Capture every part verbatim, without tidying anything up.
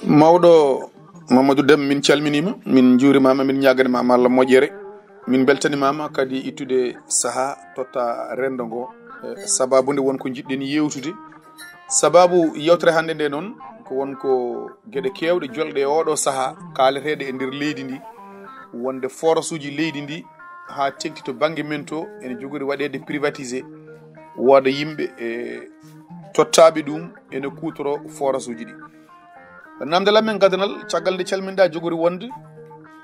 Mawɗo Mamadou Dem, min calminiima, min njuurimaama, min ñaaganimaama Allah moƴƴere. Min mbeltanimaama kadi ittude sahaa totta renndo ngo, eh, sababu nde won ko njiɗɗen yeewtude. Sababu yewtere hannde nde noon, ko won ko geɗe keewɗe jolɗe e oɗo sahaa kaaleteeɗe e nder leydi ndi, wonde forasuuji leydi ndi haa teŋti to bannge men to, ene jogori waɗeede privatisé, wooda yimɓe e tottaaɓe ɗum ene kuutoro forasuuji ɗi. Namdal amen gadanal, caggal nde calminɗa, jogori wonde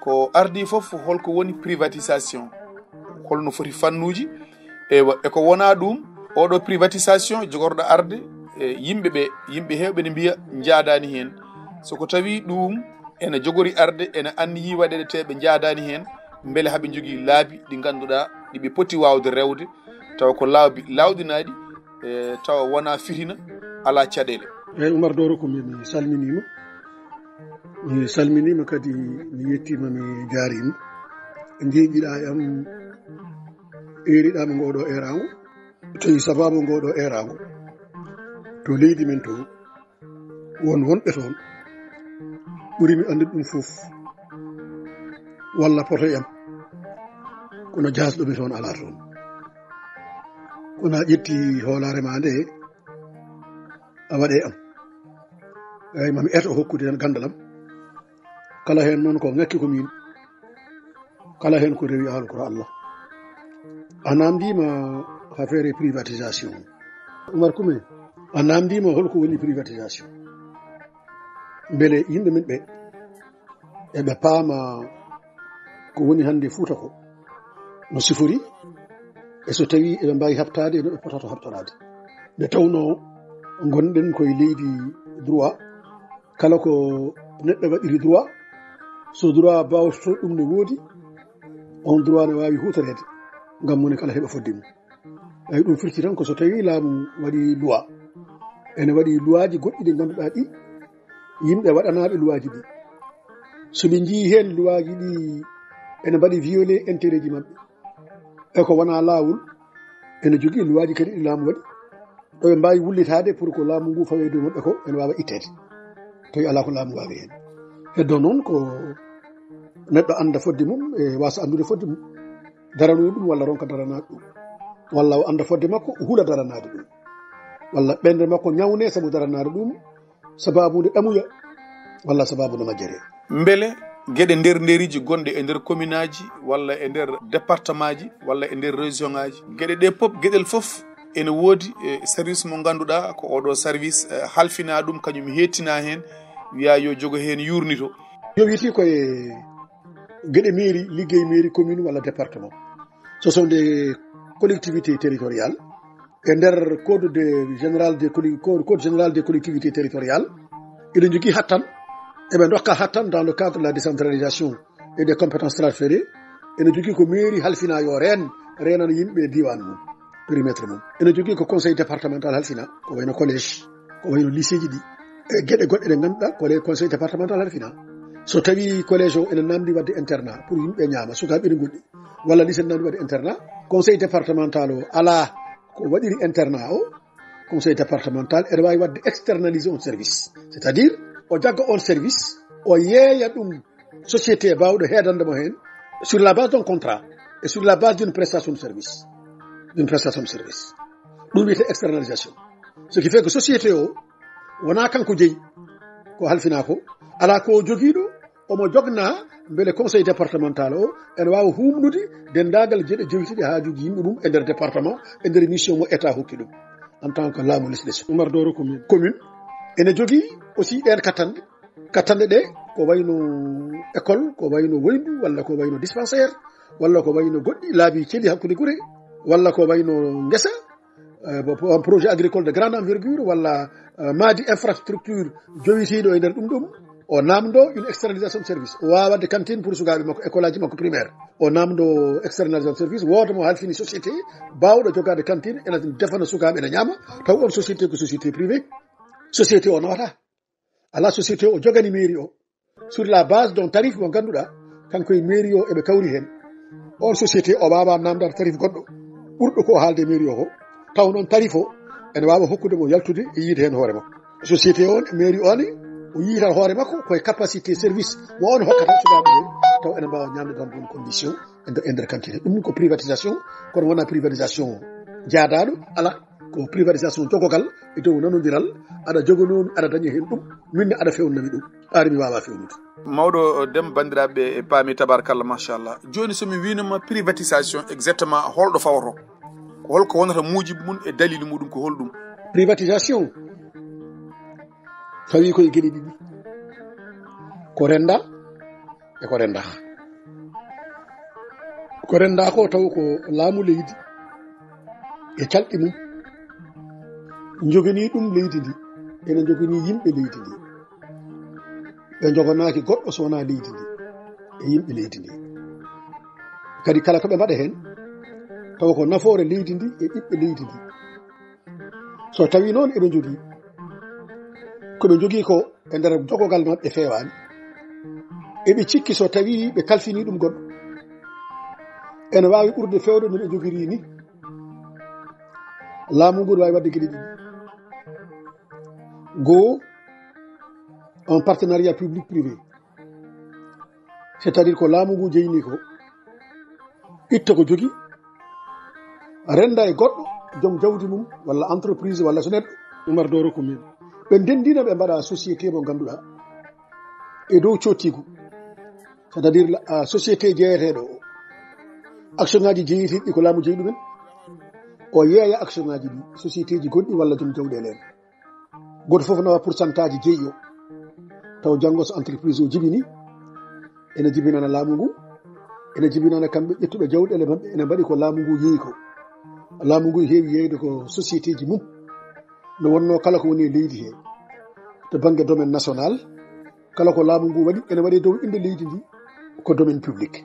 ko ardi fof, holko woni privatisation, holno foti fannuuji, ewa, e ko wona ɗum, oɗo privatisation jogorɗo arde, e yimɓe ɓe, yimɓe heewɓe ne mbiya njaadaani heen. So ko tawi ɗum ene jogori arde, ene anniyi waɗeede te ɓe njaadaani heen, mbele haɓe njogii laabi ɗi ngannduɗaa ɗi ɓe poti waawde rewde, tawa ko laabi laawɗinaaɗi, e tawa wona fitina, alaa caɗeele. Eyi, Umar Doro, ko mi, mi salminiima. Mi salminiima kadi, mi yettiima, mi jaariima. Njeeƴiɗa e am, eeriɗa mo ngoɗo eeraango. Tawi sababu ngoɗo eeraango to leydi men to, won wonɓe toon ɓuri mi anndude ɗum fof, walla poto e am, kono jaasɗo mi toon alaa toon. Kono a ƴetti hoolaare ma nde, a waɗe am. Eyi, mami eto hokkude tan ganndal am. Kala heen noon ko ngakki ko min. Kala heen ko rewi ahal ko Allah. A namdiima affaire privatisation. Umar Kume, a namdiima holko woni privatisation. Mbele yimɓe men ɓe, eɓe paama ko woni hannde Fuuta ko no sifori, e so tawi eɓe mbaawi haɓtaade e no ɓe potata haɓtoraade. Nde tawnoo ngonɗen koye leydi droit, kala ko neɗɗo waɗiri droit, so droit baawtoto ɗum ne woodi, on droit ne waawi huutoreede ngam moni kala heɓa fodde mum. Eyi, ɗum firti tan ko so tawi laamu waɗi loi, ene waɗi luwaaji goɗɗi ɗi ngannduɗaa ɗi yimɓe waɗanaaɓe luwaaji ɗi, so ɓe njii heen luwaaji ɗi ene mbaɗi violé intérêt ji maɓɓe e ko wona laawol, ene jogii luwaaji kadi ɗi laamu waɗi, ɗo ɓe mbaawi wullitaade pour ko laamu ngu fawi e dow maɓɓe ko ene waawa itteede, tawi alaa ko laamu waawi heen. Heddo noon ko neɗɗo annda fodde mum e waasa anndude fodde mum, daranoo ɗum walla ronka daranaade ɗum, walla o annda fodde makko, o hula daranaade ɗum, walla ɓernde makko ñawnee sabu daranaade ɗum, sababu nde ɗamuya, walla sababu nde majjere. Mbele geɗe nder ndeeriji gonɗe e nder commune aji, walla e nder département ji, walla e nder région aji, geɗe ɗe pop, geɗel fof ene woodi, e, service mo ngannduɗaa ko oɗo service, e, halfina ɗum, kañum heettina heen, wiya yo jogo heen yurnito. Yowiti ko e geɗe mairie, liggey mairie, commune walla département. Ce sont des collectivités territoriales. E nder code de général des colli-, code, code général des collectivités territoriales, eɗen jogii hattan, eɓe ndokka hattan dans le cadre de la décentralisation et des compétences transférées. Ene jogii ko mairie halfina yo reen, reenana yimɓe diiwaan mum, périmètre mum. Ene jogii ko conseil départemental halfina, ko wayno collège, ko wayno lycée ji ɗi, e geɗe goɗɗe ɗe ngannduɗaa ko le conseil départemental halfina. So tawi collège o ene namdi waɗde internat pour yimɓe ñaama, sukaaɓe ene ngoɗɗi, walla lycée ene namdi waɗde internat, conseil départemental o alaa ko waɗiri internat o. Conseil départemental ene waawi waɗde externaliser on service, c'est-à-dire o jagga on service, o yeeya ɗum société baawɗo heedande mo heen sur la base d'un contrat et sur la base d'une prestation de service, d'une prestation de service. Ɗum wiyetee externalisation. Ce qui fait que société o wonaa kanko jeyi ko halfinaa ko, alaa ko o jogiiɗo, omo jognaa mbele conseil départemental o ene waawa huumnude denndaagal geɗe jowitiiɗe haajuuji yimɓe mum e nder département, e nder mission mo état hokki ɗum en tant que laamu lesdi. Umar Doro commune, commune ene jogii aussi ɗeen kattanɗe. Kattanɗe ɗe ko wayno école, ko wayno woyndu, walla ko wayno dispensaire, walla ko wayno goɗɗi laabi celi hakkunde gure, walla ko wayno ngesa, eh, bo, bo, projet agricole de grande envergure, walla, eh, maadi infrastructure jowitiiɗo e nder ɗum ɗum, o namdo une externalisation de service. O waawa waɗde cantine pour sukaaɓe makko, école aji makko primaire. O namdo externalisation de service, wooda mo halfini société baawɗo jogaade cantine, ena defana sukaaɓe, ena ñaama, taw on société ko société privée. Société o nawata. Alaa, société o jogani mairie o sur la base d'un tarif mo ngannduɗaa, kanko e mairie o eɓe kawri heen. On société o waawa namdaade tarif goɗɗo ɓurɗo ko o haalde mairie o ko, taw noon tarif o ene waawa hokkude mo yaltude e yiide heen hoore makko. Société o, mairie o ne, O yiyata hoore makko koye capacité service mo on hokkata sukaaɓe ɓe, taw ene mbaawa ñamde dans bonne condition e nder, e nder quantité. Ɗum ko privatisation, kono wonaa privatisation jaadaaɗo, ala, ko privatisation jogogal e dow nanondiral, aɗa jogonoo mi, aɗa daña heen ɗum, min ne aɗa fewnna mi ɗum, ari mi waawaa fewnude. Mawɗo Dem, banndiraaɓe e paami, tabaarkalla, machallah. Jooni, so mi wiino ma privatisation exactement holɗo fawotoo? Ko holko wonata muujibu mum e daliilu muɗum, ko holɗum? Privatisation, tawi koye geɗe ɗiɗi. Ko rennda e ko rennda. Ko rennda ko taw ko laamu leydi e calɗi mum njoganii ɗum leydi ndi, ene njoganii yimɓe leydi ndi. Ɓe njoganaaki goɗɗo so wonaa leydi ndi e yimɓe leydi ndi. Kadi kala ko ɓe mbaɗa heen, tawa ko nafoore leydi ndi e ɓiɓɓe leydi ndi. So tawi noon eɓe njogii, ko ɓe njogii ko e nder jogogal maɓɓe feewaani, eɓe cikki so tawi ɓe kalfini ɗum goɗɗo, ene waawi ɓurde feewde no ɓe njogiri ni. Laamu ngu ne waawi waɗde geɗe ɗiɗi. Goo, un partenariat public privé. C'est-à-dire ko laamu ngu jeyni ko, itta ko jogi, rennda e goɗɗo, joom jawdi mum, walla entreprise, walla so neɗɗo. Umar Doro ko min. Ɓe ndenndina, ɓe mbaɗa société mo ngannduɗaa e dow cottigu. C'est-à-dire, la, a, société jeyeteeɗo o, action ngaji jeyeteeɗi ko laamu jeyi ɗumen. O yeeya action ngaji ɗi, société ji goɗɗi walla joom jawɗeele en. Gooto fof nawa pourcentage jeyi o. Taw janngo so entreprise o jibini, ene jibinana laamu ngu, ene jibinana kamɓe ƴettuɓe jawɗeele maɓɓe, ene mbaɗi ko laamu ngu yeeyi ko. Laamu ngu heewi yeeyde ko société ji mum. No wonnoo kala ko woni e leydi he, to bannge domaine national, kala ko laamu ngu waɗi, ene waɗi dow innde leydi ndi, ko domaine public.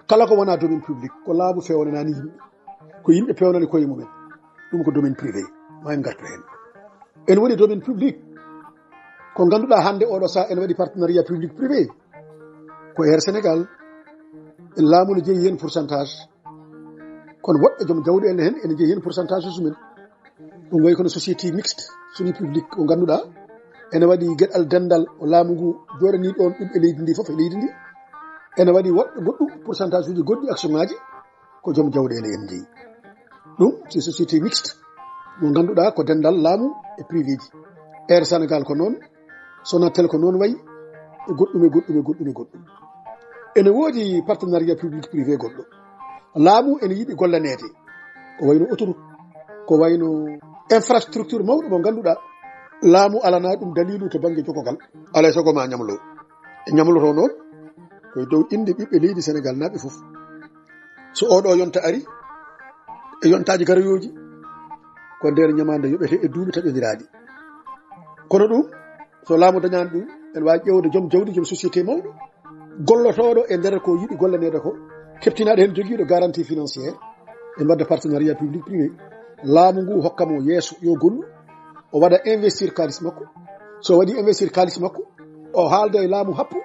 Kala ko wonaa domaine public, ko laamu feewnanaani yimɓe. Ko yimɓe peewnani koye mumen. Ɗum ko domaine privé. Ma en ngartu heen. Ene woni domaine public. Ko ngannduɗaa hannde oɗo saha ene waɗi partenariat public privé. Ko Air Sénégal. E laamu no jeyi heen pourcentage. Kono woɗɓe joom jawɗeele heen ene jeyi heen pourcentage uji men. Ɗum wayi kono société mixte, semi public, ko ngannduɗaa ene waɗi geɗal denndal, o laamu ngu jooɗanii ɗoon ɓiɓɓe leydi ndi fof e leydi ndi. Ene waɗi woɗɓe goɗɗum, pourcentage uji goɗɗi, action ngaji, ko joom jawɗeele en jeyi. Ɗum, c'est société mixte, mo ngannduɗaa ko denndal laamu e privé ji. Air Sénégal ko noon, Sonatel ko noon wayi, e goɗɗum, e goɗɗum, e goɗɗum, e goɗɗum. Ene woodi partenariat public privé goɗɗo. Laamu ene yiɗi gollaneede. Ko wayno autoroute, ko wayno infrastructure mawɗo mo ngannduɗaa, laamu alanaa ɗum daliilu to bannge jogogal. Alaa e sago ma ñamlo. E ñamloto noon, ko e dow innde ɓiɓɓe leydi Senegal naaɓe fof. So oɗo yonta ari, e yontaaji garoyooji, ko nder ñamaande yoɓete e duuɓi taƴondiraaɗi. Kono ɗum, so laamu dañaani ɗum, ene waawi ƴeewde joom jawdi, joom société mawɗo, gollotooɗo e nder ko yiɗi gollaneede ko, keptinaaɗo heen jogiiɗo garantie financière, e mbaɗda partenariat public privé. Laamu ngu hokka mo yeeso, yo gollu, o waɗa investir kaalis makko. So o waɗi investir kaalis makko, o haalda e laamu happu,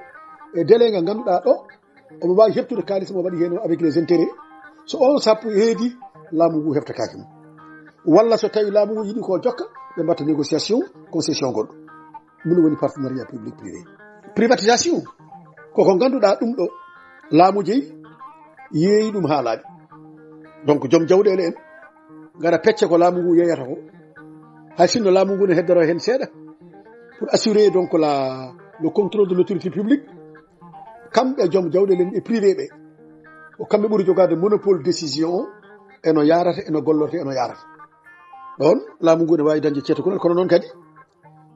e délai nga ngannduɗaa ɗo, omo waawi heɓtude kaalis mo waɗi heen o avec les intérêts. So on sappo heedi, laamu ngu heɓtataake mo. Walla so tawi laamu ngu yiɗi ko jokka, ɓe mbatta négociation, concession goɗɗo. Ɗum woni partenariat public privé. Privatisation, ko ko ngannduɗaa ɗum ɗo, laamu jeyi, yeeyi ɗum haalaaɗi. Donc, joom jawɗeele en, ngara pecce ko laamu ngu yeeyata ko. Hay sinno laamu ngu ne heddoro heen seeɗa. Pour assurer donc la, le contrôle de l'autorité publique, kamɓe joom jawɗeele en e privé ɓe, ko kamɓe ɓuri jogaade monopole décision o, eno yaarata, eno gollorta, eno yaarata. Ɗoon, laamu ngu ne waawi dañde ceeto kulol, kono noon kadi,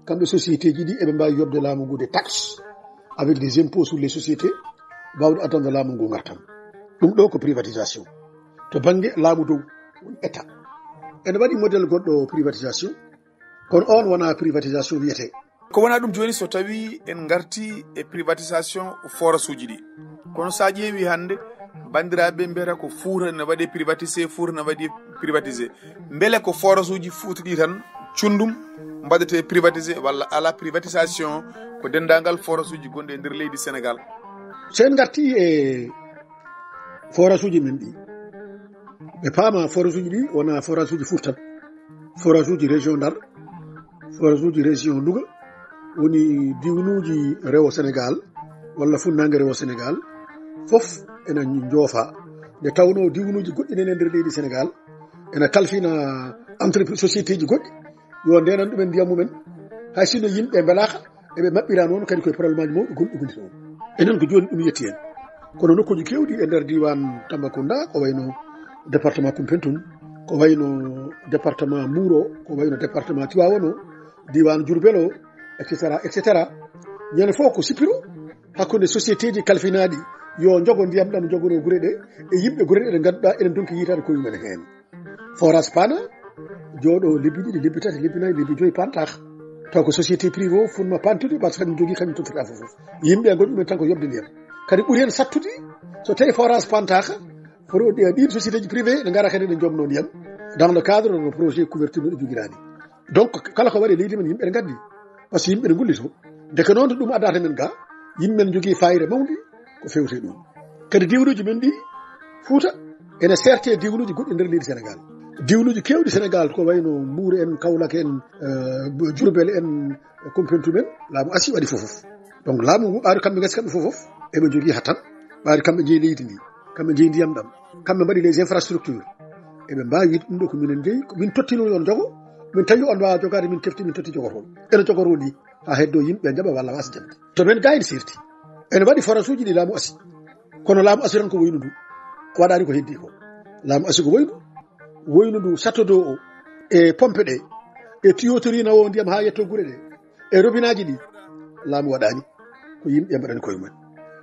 kamɓe société ji ɗi, eɓe mbaawi yoɓde laamu ngu des taxes, avec des impôts sur les sociétés, mbaawde addande laamu ngu ngartam. Ɗum ɗo ko privatisation. To bannge laamu dow, woni État. Ene waɗi modèle goɗɗo privatisation, kono oon wonaa privatisation wiyetee. Ko wonaa ɗum jooni, so tawi en ngarti e privatisation forage uji ɗi. Kono so a ƴeewi hannde, banndiraaɓe mbiyata ko Fuuta ne waɗi privatisé, Fuuta ne waɗi privatisé. Mbele ko forage uji Fuuta ɗi tan cundum mbaɗete privatisé walla ala privatisation ko denndaangal forage uji gonɗi e nder leydi Senegal? So en ngarti e forage uji men ɗi, ɓe paama forage uji ɗi wonaa forage uji Fuuta tan. Forage uji région Ndar, forage uji région Louga, Woni diwnuuji rewo Senegaal walla funnaange rewo Senegaal fof ena njoofa. Nde tawnoo diwnuuji goɗɗi nene nder leydi Senegaal ena kalfina entreprise, sociétéji goɗɗi, yo ndeenan ɗumen ndiyam mumen. Hay sinno yimɓe mbelaaka, eɓe maɓɓira noon kadi koye problémeaji mawɗi gonɗi gonɗi toon. Enen ko jooni ɗum yetti en. Kono nokkuuji keewɗi e nder diiwaan Tambacounda, ko wayno département Koumpentoum, ko wayno département Mbour o, ko wayno département Tivaouane o, diiwaan Diourbel o, et cetera, et cetera. Ñande fof ko sippiro hakkunde sociétéji kalfinaaɗi yo njogo ndiyam ɗam, njogoro gure ɗe, e yimɓe gure ɗe, ɗe ngannduɗaa enen ndonki yiytaade koye mumen heen. Forage paana, jooɗo lebbi ɗiɗi, lebbi tati, lebbi nayi, lebbi joyi, pantaaka. Taw ko société privé o funno pantude, parce que kañum jogii, kañum tottirta fof fof. Yimɓe ɓe ngoni ɗumen tan ko yoɓde ndiyam. Kadi ɓuri heen sattude, so tawi forage pantaaka, foti o ɗi-, ɗiin sociétéji privé ne ngara kadi ne jomno ndiyam dans le cadre de projet couverture no ɗi jogiraani. Donc, kala ko waɗi e leydi men, yimɓe ne ngaddi. Parce que yimɓe ne ngullito. Ndeke noon to ɗum addata men ga, yimɓe men njogii fayida mawndi ko fewte ɗum. Kadi diwnuuji men ɗi, Fuuta, ene seerte diwnuuji goɗɗi nder leydi Senegaal. Diwnuuji keewɗi Senegaal, ko wayno Mbuur en, Kaolack en, eh, Diourbel en, Koumpentoum en, laamu asi waɗi fof fof. Donc, laamu ngu ɓaari kamɓe ngasi kamɓe fof fof, eɓe njogii hattan, ɓaari kamɓe njeyi leydi ndi, kamɓe njeyi ndiyam ɗam, kamɓe mbaɗi les infrastructures. Eɓe mbaawi wiide ɗum ɗo ko minen njeyi, ko min tottino on jogo, min tawi on waawa jogaade, min kefti, min totti jogotoo. Ene jogotoo ni, haa heddoo yimɓe njaɓa walla waasa jaɓde. To men gaa ene seerti. Ene waɗi forage uji ɗi laamu asi. Kono laamu asi tan ko woynu ndu. Waɗaani ko heddi ko. Laamu asi ko woynu. Woynu ndu château d'eau o. E pompe ɗe. E tuyauterie nawo ndiyam haa yetto gure ɗe. E robinaaji ɗi. Laamu waɗaani. Ko yimɓe mbaɗani koye mumen.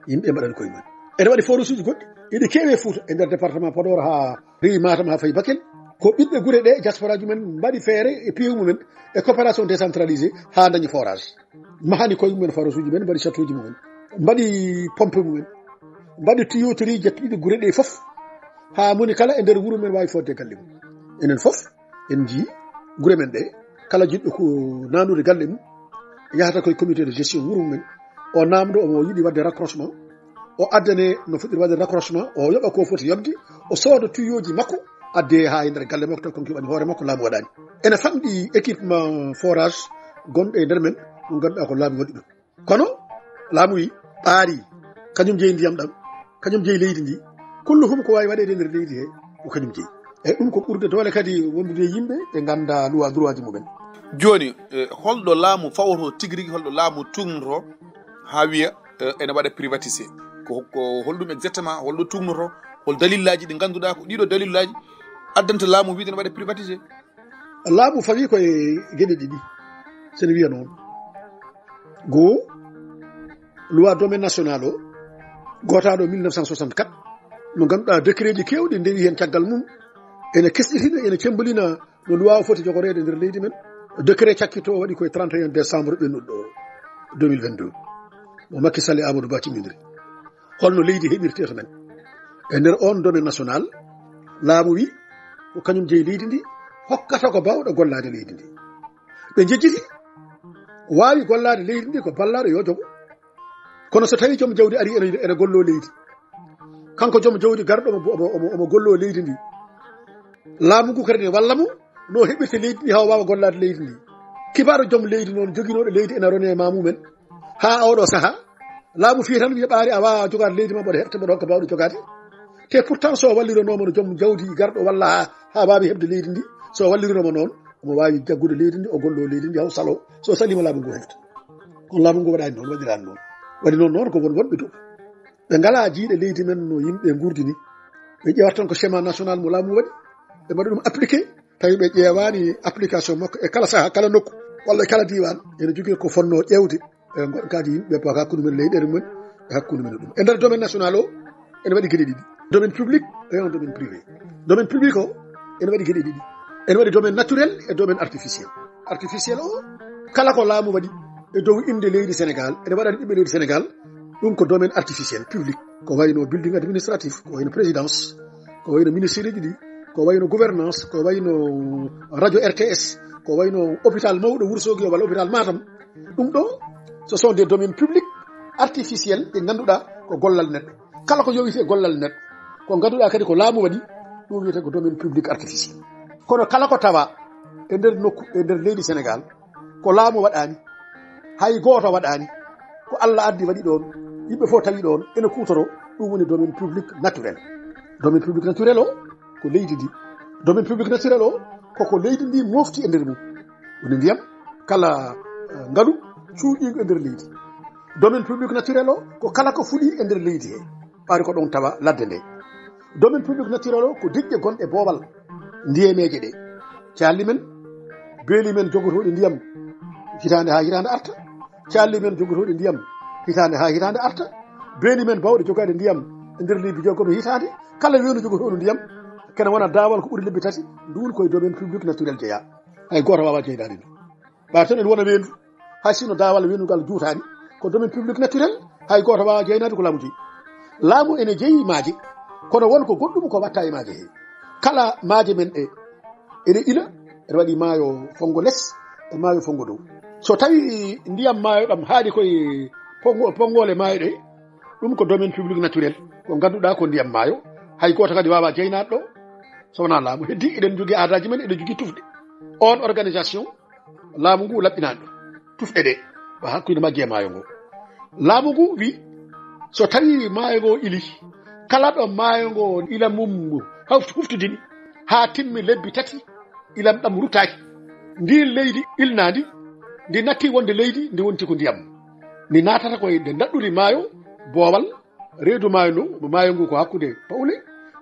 Yimɓe mbaɗani koye mumen. Ene waɗi forage uji goɗɗi. Eɗi keewi e Fuuta, e nder département Podor haa rewi Matam haa fayi Bakel. Ko ɓiɓɓe gure ɗe, diaspora ji men mbaɗi feere e piiw mumen e coopération décentralisée haa dañi forage. Mahani koye mumen forage uji men, mbaɗi château ji mumen. Mbaɗi pompe mumen. Mbaɗi tuyauterie jettuɗi gure ɗe fof. Haa moni kala e nder wuro men waawi fodde galle mum. Enen fof, en njii gure men ɗe, kala jiɗɗo ko naamnude galle mum, yahata koye comité de gestion wuro mumen. O naamndo omo yiɗi waɗde raccrochement. O addane no foti waɗde raccrochement, o yoɓa ko foti yoɓde, o sooda tuyauji makko, adde haa e nder galle makko, taw kanko yoɓani hoore makko, laamu waɗaani. Ene famɗi équipement forage gonɗo e nder men, mo ngannduɗaa ko laamu waɗi ɗum. Kono laamu wi ɓaari, kañum jeyi ndiyam ɗam, kañum jeyi leydi ndi, kulluhum ko waawi waɗeede e nder leydi he, ko kañum jeyi. Eyi, ɗum ko ɓurde doole kadi wondude e yimɓe ɓe ngannda loi, droit ji mumen. Jooni, eh, holɗo laamu fawoto tigi rigi, holɗo laamu tuugnoto haa wiya, eh, ene waɗa privatisé? Ko, ko holɗum exactement, holɗo tuugnoto, hol dalillaaji ɗi ngannduɗaa ko ɗiɗo dalillaaji addanta laamu wiide ene waɗa privatisé? Laamu fawi ko e geɗe ɗiɗi, so ene wiya noon. Goo, loi domaine national o, gootaaɗo mille neuf cent soixante-quatre, mo ngannduɗaa décret ji keewɗi ndewi heen caggal mum, ene kesɗitina, ene cembolina no loi o foti jogoreede nder leydi men. Décret cakkito o waɗi ko e trente et un décembre ɓennuɗo o, deux mille vingt-deux. Mo Macky Sall e Amadou Ba cimmindiri. Holno leydi heɓirte to men? E nder on domaine national, laamu wi ko kañum jeyi leydi ndi, hokkata ko baawɗo gollaade leydi ndi. Ɓe njejjiti, waawi gollaade leydi ndi ko ballaaɗo yo jogo. Kono so tawi joom jawdi ari ene, ene gollo leydi, kanko joom jawdi garɗo omo, omo, omo, omo gollo leydi ndi, laamu ngu kadi ne walla mo no heɓirta leydi ndi haa o waawa gollaade leydi ndi. Kibaaɗo joom leydi noon, joginooɗo leydi ene rone ma mumen, haa oɗo sahaa, laamu fii tan wiya ɓaari a waawaa jogaade leydi ma, mboɗo heɓta, mboɗo hokka baawɗo jogaade. Te pourtant, so walliranooma no joom jawdi garɗo walla haa, haa waawi heɓde leydi ndi, so walliranooma noon, omo waawi jaggude leydi ndi, o gollo leydi ndi, haa o salo. So saliima, laamu ngu hefta. Kono laamu ngu waɗaani noon, waɗiraani noon. Waɗi noon, noon ko won wonɓe dow. Ɓe ngalaa jiyɗe leydi men no yimɓe nguurdini. Ɓe ƴeewata tan ko schéma national mo laamu waɗi. Ɓe mbaɗa ɗum appliqué. Tawi ɓe ƴeewaani application makko e kala sahaa, kala nokku, walla e kala diiwaan. Ene jogii ko fotnoo ƴeewde. E ngonkaji yimɓe ko hakkunde men leyɗeele mumen, e hakkunde men ɗum. E nder domaine national o, ene waɗi geɗe ɗiɗi. Domaine public et un domaine privé. Domaine public o, ene waɗi geɗe ɗiɗi. Ene waɗi domaine naturel e domaine artificiel. Artificiel o, kala ko laamu waɗi e dow innde leydi Sénégal, ene waɗani ɓiɓɓe leydi Sénégal, ɗum ko domaine artificiel, public. Ko wayno building administratif, ko wayno présidence, ko wayno ministère ji ɗi, ko wayno gouvernance, ko wayno radio R T S, ko wayno hôpital mawɗo Wourossogui o walla hôpital Matam. Ɗum ɗo, ce sont des domaines publics artificiels ɗi ngannduɗaa ko gollal neɗɗo. Kala ko yowiti e gollal neɗɗo, ko ngannduɗaa kadi ko laamu waɗi, ɗum wiyetee ko domaine public artificiel. Kono kala ko tawa e nder nokku, e nder leydi Sénégal, ko laamu waɗaani, Hay gooto waɗaani. Ko Allah addi waɗi ɗoon. Yimɓe fof tawi ɗoon ene kuutoro. Ɗum woni domaine public naturel. Domaine public naturel o ko leydi ndi. Domaine public naturel o koko leydi ndi mofti e nder mum. Woni ndiyam, kala eh, ngalu cuuɗiigu e nder leydi. Domaine public naturel o ko kala ko fuɗi e nder leydi he. Ɓaari ko ɗon tawa ladde nde. Domaine public naturel o ko diƴƴe gonɗe boowal ndiyemeeje ɗe. Calli men, beeli men jogotooɗi ndiyam hitaande haa hitaande arta. Calli men jogotooɗi ndiyam hitaande haa hitaande arta. Beeli men bawɗe jogaade ndiyam e nder lebbi jogomi hitaande. Kala weenu jogotooɗo ndiyam kene wona daawal ko ɓuri lebbi tati. Nduun koye domaine public naturel jeyaa. Hay gooto waawaa jeydaade ndu. Ɓaar tan ene wona weendu. Hay sinno daawal weendu ngal juutaani, ko domaine public naturel, hay gooto waawaa jeynaade ko laamu jeyi. Laamu ene jeyi maaje, kono won ko goɗɗum ko watta e maaje he. Kala maaje men ɗe, ene ila, ene waɗi maayo fonngo les e maayo fonngo dow. So tawi ndiyam maayo ɗam haaɗi koye ponngo-, ponngoole maayo ɗe, ɗum ko domaine public naturel. Ko ngannduɗaa ko ndiyam maayo, hay gooto kadi waawaa jeynaade ɗo, so wonaa laamu. Heddi eɗen njogii aadaaji men, eɗen njogii tufɗe. On organisation, laamu ngu laɓɓinaani ɗum. Tufɗe ɗe, ba hakkunde majje e maayo ngo. Laamu ngu wi, so tawi maayo ngo ili, kala ɗo maayo ngo ila mum huf-, huftidini, haa timmi lebbi tati, ilam ɗam ruttaaki. Ndiin leydi ilnaandi, ndi natti wonde leydi, ndi wonti ko ndiyam. Ndi naatata koye nde ndaɗɗuri maayo, boowal, reedu maayo ndu, maayo ngu ko hakkunde pawle,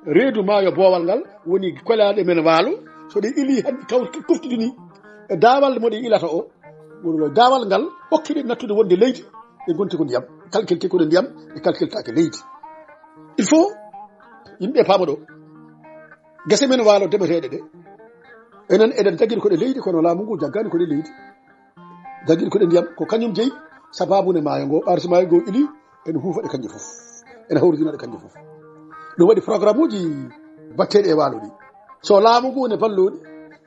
reedu maayo boowal ngal woni kolaaɗe men waalo, so ɗe ili han kaw tuftidini e daawal mo ɗe ilata o, woni daawal ngal hokki ɗe nattude wonde leydi, ɗe ngonti ko ndiyam, kalkilte ko ɗe ndiyam, ɗe kalkiltaake leydi. Il faut yimɓe paama ɗo, gese men waalo demeteeɗe ɗe, enen eɗen jagiri ko ɗe leydi, kono laamu ngu jaggaani ko ɗe leydi. Jagiri ko ɗe ndiyam, ko kañum jeyi sababu ne maayo ngo, ɓaar so maayo ngo ili, ene huufa ɗe kañƴe fof. Ene hawridina ɗe kañƴe fof. Ɗum waɗi programme uji batteɗi e waalo ɗi. So laamu ngu ne balloɗi,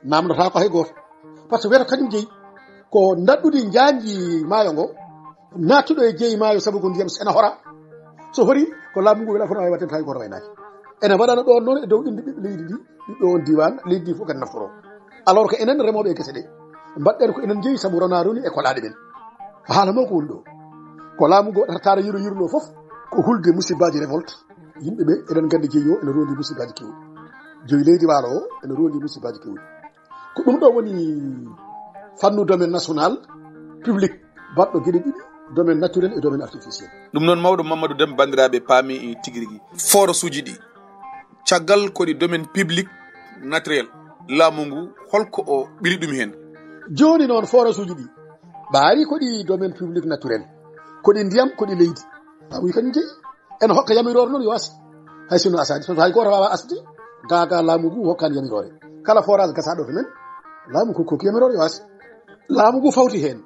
namdotaako hay gooto. Par ce que wiyata kañum jeyi. Ko ndaɗɗudi njanji maayo ngo, nattuɗo e jeyi maayo sabu ko ndiyam ene hora. So hori, ko laamu ngu wela fof no wawi waɗde hay gooto waynaaki. Ene waɗana ɗon noon e dow inde ɓiɓɓe leydi ndi, ɓiɓɓe on diwan, leydi ndi fof kadi naftoro. Alors que enen remooɓe e gese ɗe, mbaɗɗen ko enen jeyi sabu rona roni e kolaaɗe men. Haala mo ko woni ɗo. Ko laamu ngo ɗatatara yiro yirlo fof, ko hulde musibbaaji révolte. Yimɓe ɓe eɗen nganndi jeyi o ene rondi musibbaaji kewɗi. Joyi leydi waalo o ene rondi musibbaaji kewɗi. Ko ɗum ɗo woni fannu domaine national public, baɗɗo geɗe ɗiɗi, domaine naturel e domaine artificiel. Ɗum noon, mawɗo Mamadou Dem, banndiraaɓe paami tigi rigi. Forage uji ɗi, caggal ko ɗi domaine public naturel, laamu ngu holko o ɓili ɗum heen? Jooni noon, forage uji ɗi, ɓaari ko ɗi domaine public naturel, ko ɗi ndiyam, ko ɗi leydi. Laamu ngu kañum jeyi. Ene hokka yamiroore noon yo as. Hay sinno asaani, so hay gooto waawaa asde, gaa gaa laamu ngu hokkaani yamiroore. Kala forage gasaaɗo to men, laamu ko hokki yamiroore yo as. Laamu ngu fawti heen.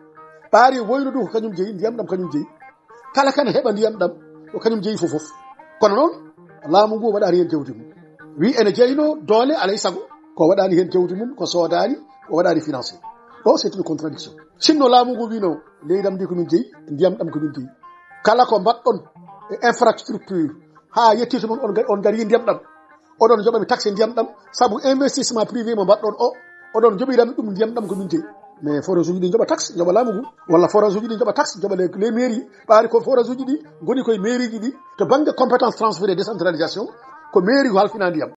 Ɓaari woyno ɗum ko kañum jeyi, ndiyam ɗam kañum jeyi. Kala kan heɓa ndiyam ɗam, ko kañum jeyi fof fof. Kono noon, laamu ngu waɗaani heen jawdi mum. Wi ene jeyno doole alay sago, ko waɗaani heen jawdi mum, ko soodaani, ko waɗaani financé. Ɗo c'est une contradiction. Sinno laamu ngu wino, leydi am ndi ko min jeyi, ndiyam ɗam ko min jeyi. Kala ko mbaɗɗon e infrastructure, haa yetti to mon, on ga-, on gari ndiyam ɗam. Oɗon njoɓa mi taxe ndiyam ɗam, sabu investissement privé mo mbaɗɗon o, oɗon njoɓirami ɗum ndiyam ɗam ko min jeyi. Mais forage uji ɗi njoɓa taxe, njoɓa laamu ngu, walla forage uji ɗi njoɓa taxe, njoɓa les, les mairies, ɓaari ko forage uji ɗi ngoni koye mairie ji ɗi, to bannge compétence transféré décentralisation, ko mairie ko halfina ndiyam.